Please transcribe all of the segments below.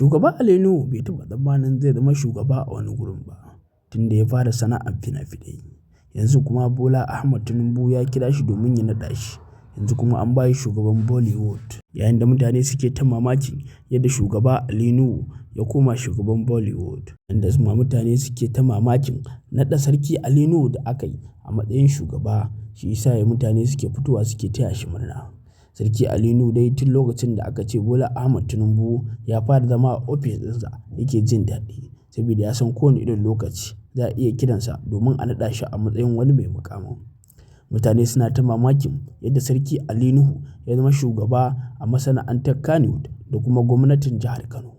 Shugaba Ali Nuhu bai taɓa tsammanin zai zama shugaba a wani gurin ba tun da ya fara sana'ar fina-finai. Yanzu kuma Bola Ahmed Tinubu ya kira shi domin ya naɗa shi. Yanzu kuma an ba shi shugaban Bollywood. Yayin da mutane suke ta mamakin yadda shugaba Ali Nuhu ya koma shugaban Bollywood. Inda su ma mutane suke ta mamakin naɗa Sarki Ali Nuhu da aka yi a matsayin shugaba, shi ya sa mutane suke fitowa suke taya shi murna. Sarki Ali Nuhu dai tun lokacin da aka ce Bola Ahmed Tinubu ya fara zama a ofis ɗinsa yake jin daɗi, saboda ya san kowane irin lokaci za a iya kiransa domin a naɗa shi a matsayin wani mai muƙamin. Mutane suna ta mamakin yadda Sarki Ali Nuhu ya zama shugaba a masana'antar Kannywood da kuma gwamnatin jihar Kano.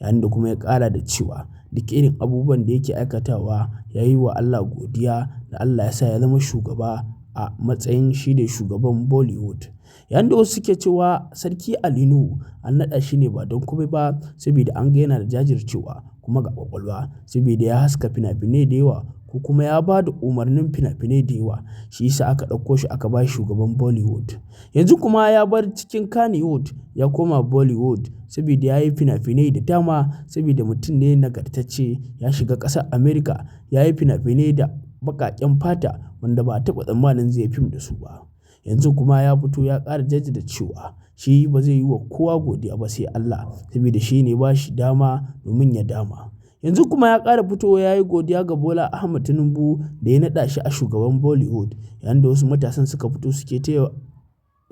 Yayin da kuma ya ƙara da cewa duk irin abubuwan da yake aikatawa ya yi wa Allah godiya da Allah ya sa ya zama shugaba a matsayin shi ne shugaban Bollywood. Yayin da wasu suke cewa Sarki Ali Nuhu an naɗa shi ne ba don komai ba saboda an ga yana da jajircewa kuma ga ƙwaƙwalwa, saboda ya haska fina-finai da yawa ko kuma ya ba da umarnin fina-finai da yawa, shi ya sa aka ɗauko shi aka ba shi shugaban Bollywood. Yanzu kuma ya bar cikin Kannywood ya koma Bollywood saboda ya yi fina-finai da dama, saboda mutum ne nagartacce, ya shiga ƙasar America ya yi fina-finai da baƙaƙen fata wanda ba a taɓa tsammanin zai yi fim da su ba. Yanzu kuma ya fito ya ƙara jaddada cewa shi ba zai yi wa kowa godiya ba sai Allah, saboda shi ne ya ba shi dama domin ya dama. Yanzu kuma ya ƙara fitowa ya yi godiya ga Bola Ahmed Tinubu da ya naɗa shi a shugaban Bollywood. Yayin da wasu matasan suka fito suke taya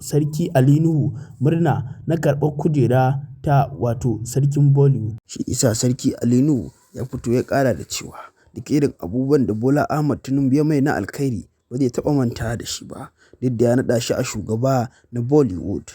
Sarki Ali Nuhu murna na karɓar kujera ta wato sarkin Bollywood. Shi ya sa Sarki Ali Nuhu ya fito ya ƙara da cewa duk irin abubuwan da Bola Ahmed Tinubu ya mai na alkhairi ba zai taɓa mantawa da shi ba, duk da ya naɗa shi a shugaba na Bollywood.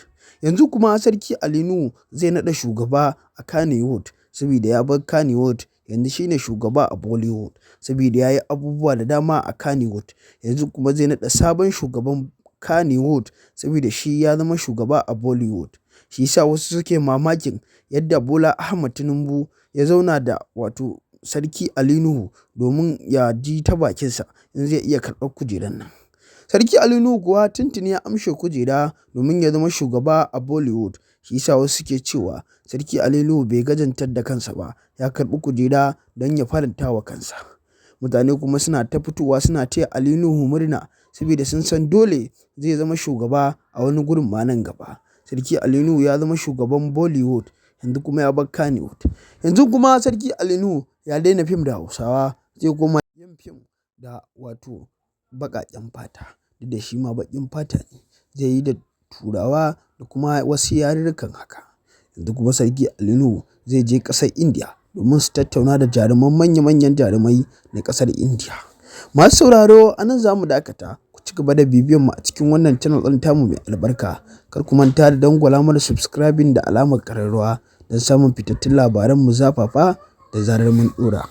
Yanzu kuma Sarki Ali Nuhu zai naɗa shugaba a Kannywood saboda ya bar Kannywood, yanzu shi ne shugaba a Bollywood saboda ya yi abubuwa da dama a Kannywood. Yanzu kuma zai naɗa sabon shugaban Kannywood saboda shi ya zama shugaba a Bollywood. Shi ya sa wasu suke mamakin yadda Bola Ahmed Tinubu ya zauna da wato Sarki Ali Nuhu domin ya ji ta bakinsa in zai iya karɓar kujerar nan. Sarki Ali Nuhu kuwa tuntuni ya amshe kujera domin ya zama shugaba a Bollywood. Shi ya sa wasu suke cewa Sarki Ali Nuhu bai gajantar da kansa ba, ya karɓi kujera don ya faranta wa kansa. Mutane kuma suna ta fitowa suna taya Ali Nuhu murna saboda sun san dole zai zama shugaba a wani gurin ma nan gaba. Sarki Ali Nuhu ya zama shugaban Bollywood, yanzu kuma ya bar Kannywood. Yanzu kuma Sarki Ali Nuhu ya daina fim da Hausawa, zai koma yin fim da wato baƙaƙen fata, duk da shi ma baƙin fata ne. Zai yi da Turawa da kuma wasu yarurrukan haka. Yanzu kuma Sarki Ali Nuhu zai je ƙasar Indiya domin su tattauna da jaruman manya-manyan jarumai na ƙasar Indiya. Masu sauraro, a nan za mu dakata. Ku ci gaba da bibiyan mu a cikin wannan channel ɗin tamu mai albarka. Kar ku manta da dangwala mana subscribing da alamar ƙararrawa don samun fitattun labaran mu zafafa da zarar mun ɗora.